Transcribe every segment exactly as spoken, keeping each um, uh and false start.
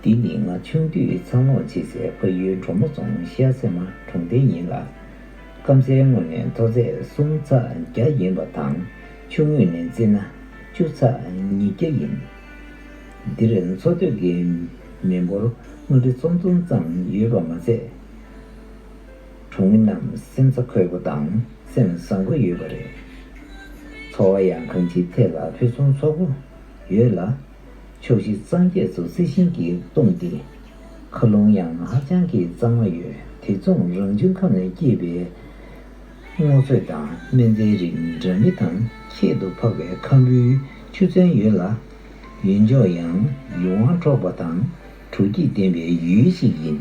འདི་ནི་ང་ཆུང་དུས་འཚར་ལོངས་བྱེད་སའི་ཕ་ཡུལ་གྲོ་མོ་རྫོང་ཤར་སེ་མ་གྲོང་རྡལ་ཡིན་ལ། སྐམ་སའི་ངོས་ནས་མཐོ་ཚད་གསུམ་ཚེག་བརྒྱ་ཡིན་པ་དང་། ཆུ་ངོས་ནས་བརྩིས་ན་བཅུ་ཚེག་ཉིས་བརྒྱ་ཡིན། འདིར་འཚོ་སྡོད་ཀྱི་མི་འབོར་དངུལ་ཁྲི་ཚོ་གསུམ་ཙམ་ཡོད་པ་མ་ཚད། གྲོང་མི་རྣམས་སེམས་རྩ་འཁོལ་པོ་དང་སེམས་བཟང་པོ་ཡོད་པ་རེད། འཚོ་བ་ཡང་གང་ཅིའི་ཐད་ལ་ཕུན་སུམ་ཚོགས་པོ་ཡོད་ལ། ཕྱོགས་བཞི་སངས་རྒྱས་སུ་རྩི་ཤིང་གིས་བཏུམས་ཏེ། མཁའ་རླུང་ཡང་ཧ་ཅང་གི་གཙང་མ་ཡོད། དེ་མཚུངས་རང་བྱུང་ཁམས་ནས་སྐྱེས་པའི་སྔོ་ཚོད་དང་སྨན་རྩྭའི་རིགས་འདྲ་མིན་དང་ཁྱད་དུ་འཕགས་པའི་ཁམ་བུའི་ཆུ་ཚན་ཡོད་ལ། ཡུལ་ལྗོངས་ཡང་ཡུལ་དབང་འཕྲོག་པ་དང་དྲོ་སྐྱིད་ལྡན་པའི་ཡུལ་ཞིག་ཡིན།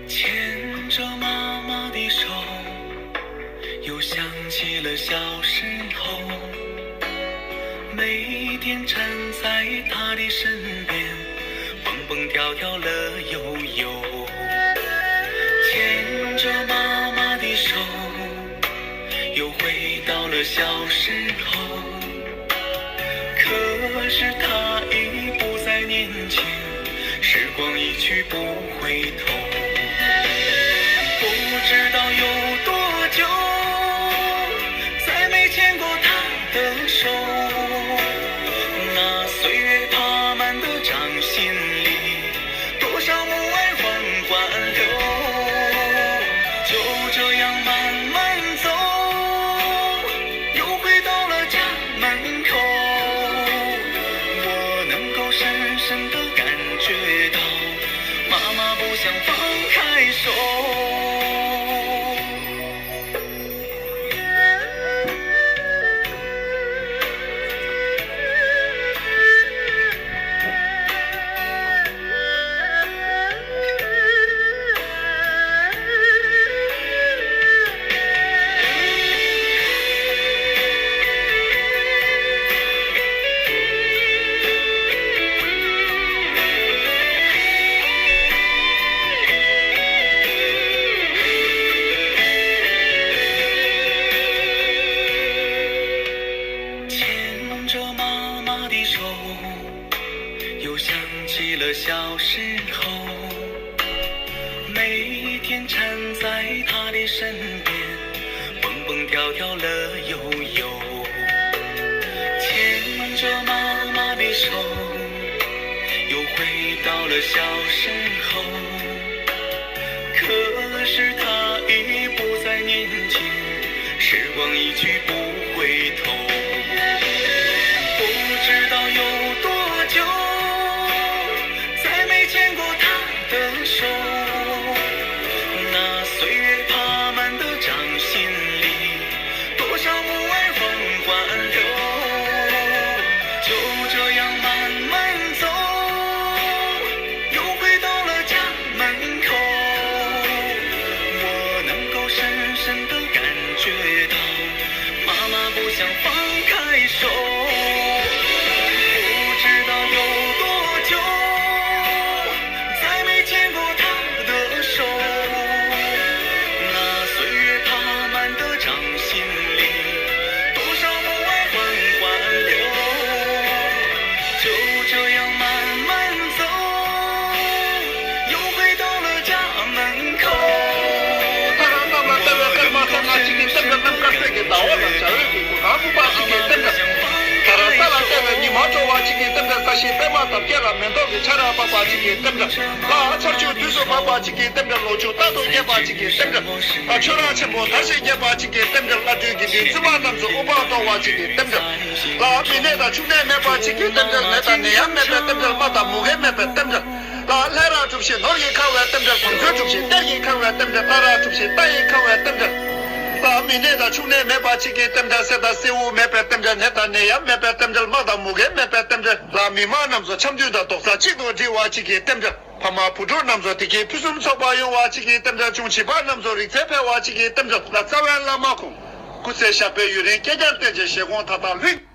牵着妈妈的手，又想起了小时候，每天站在她的身边，蹦蹦跳跳乐悠悠。牵着妈妈的手，又回到了小时候，可是她已不在眼前，时光一去不回头。不知道有多久，再没牵过她的手。那岁月爬满的掌心里，多少母爱缓缓流。就这样慢慢走，又回到了家门口。我能够深深地感觉到，妈妈不想放开手。牵着妈妈的手，又想起了小时候，每天缠在她的身边，蹦蹦跳跳乐悠悠。牵着妈妈的手，又回到了小时候。 可是她已不在面前，时光一去不回头。不知道有多久，再没牵过她的手。那岁月爬满的掌心里， 多少母爱缓缓流，就这样慢慢走，又回到了家门口。我能够深深地感觉到，妈妈不想放开手。不知道有多久， 再没牵过她的手。那岁月爬满的掌心里，多少母爱缓缓流，就这样慢慢走，又回到了家门口。 ཐ་ར་རྣམས་ལ་ལྟ་བའི་སྐར་མ་ལྟར་ན་གཅིག་གིས་ལྟེམ་འགྲམ་ནམ་མཁར་སེང་གེ་ཟླ་བ་ལ་བྱ་འོད་ཀྱི་གུར་ཁང་སྨུག་པ་གཅིག་གིས་ལྟེམ་འགྲམ། ཐ་ར་ས་ལ་ལྟ་བའི་ཉི་མ་དྲོ་བ་གཅིག་གིས་ལྟེམ་འགྲམ། ས་གཞིའི་པད་མ་འདབ་བརྒྱད་ལ་མེ་ཏོག་གི་ཆར་པ་བབས་པ་གཅིག་གིས་ལྟེམ་འགྲམ། ལ་ཆར་ཆུ་དུས་སུ་བབས་པ་གཅིག་གིས་ལྟེམ་འགྲམ། ལོ་ཕྱུགས་རྟ་དང་བཅས་པ་གཅིག་གིས་ལྟེམ་འགྲམ། ལ་ཆོས་ར་ཆེན་པོ་དར་ཞིང་རྒྱས་པ་གཅིག་གིས་ལྟེམ་འགྲམ། ལ་སྦྲུལ་གྱི་མདུང་བཙུན་མ་རྣམས་སུ་དབུ་འཕང་མཐོ་བ་གཅིག་གིས་ལྟེམ་འགྲམ། ལ་མི་ནད་དང་ཕྱུགས་ནད་མེད་པ་གཅིག་གིས་ལྟེམ་འགྲམ། ནད་དང་ནད་ཡམས་མེད་པའི་ལྟེམ་འགྲམ། རྨ་དང་མུ་གེ་མེད་པའི་ལྟེམ་འགྲམ། ལ་ལྷ་རབ་གྲུབ་ཞིང་ནོར་གྱིས་ཁང་བའི་ལྟེམ་འགྲམ། བང་མཛོད་གྲུབ་ཞིང་གཏེར་གྱིས་ཁང་བའི་ལྟེམ་འགྲམ། ལྷ་རབ་གྲུབ་ཞིང་རྟ་ཡིས་ཁང་བའི་ལྟེམ་འགྲམ། ལ་མི་ནད་དང་ཕྱུགས་ནད་མེད་པ་གཅིག་གིས་ལྟེམ་འགྲམ། སེར་དང་སེར་པོ་མེད་པའི་ལྟེམ་འགྲམ། ནད་དང་ནད་ཡམས་མེད་པའི་ལྟེམ་འགྲམ། རྨ་དང་མུ་གེ་མེད་པའི་ལྟེམ་འགྲམ། ལ་མི་མང་རྣམས་སུ་འཆམ་མཐུན་དང་རྡོག་རྩ་གཅིག་ཏུ་སྒྲིལ་བ་གཅིག་གིས་ལྟེམ་འགྲམ། ཕ་མ་བུ་ཕྲུག་རྣམས་སུ་བདེ་སྐྱིད་ཕུན་སུམ་ཚོགས་པ་ཡོང་བ་གཅིག་གིས་ལྟེམ་འགྲམ། ཆུང་བྱིས་པ་རྣམས་སུ་རིག་རྩལ་འཕེལ་བ་གཅིག་གིས་ལྟེམ་འགྲམ། ལ་རྩ་བའི་བླ་མ་ཁོང་སྐུ་ཚེ་ཞབས་པད་ཡུན་རིང་བསྐལ་བརྒྱར་བརྟན་ཅིང་བཞེད་དགོངས་མཐའ་དག་ལྷུན།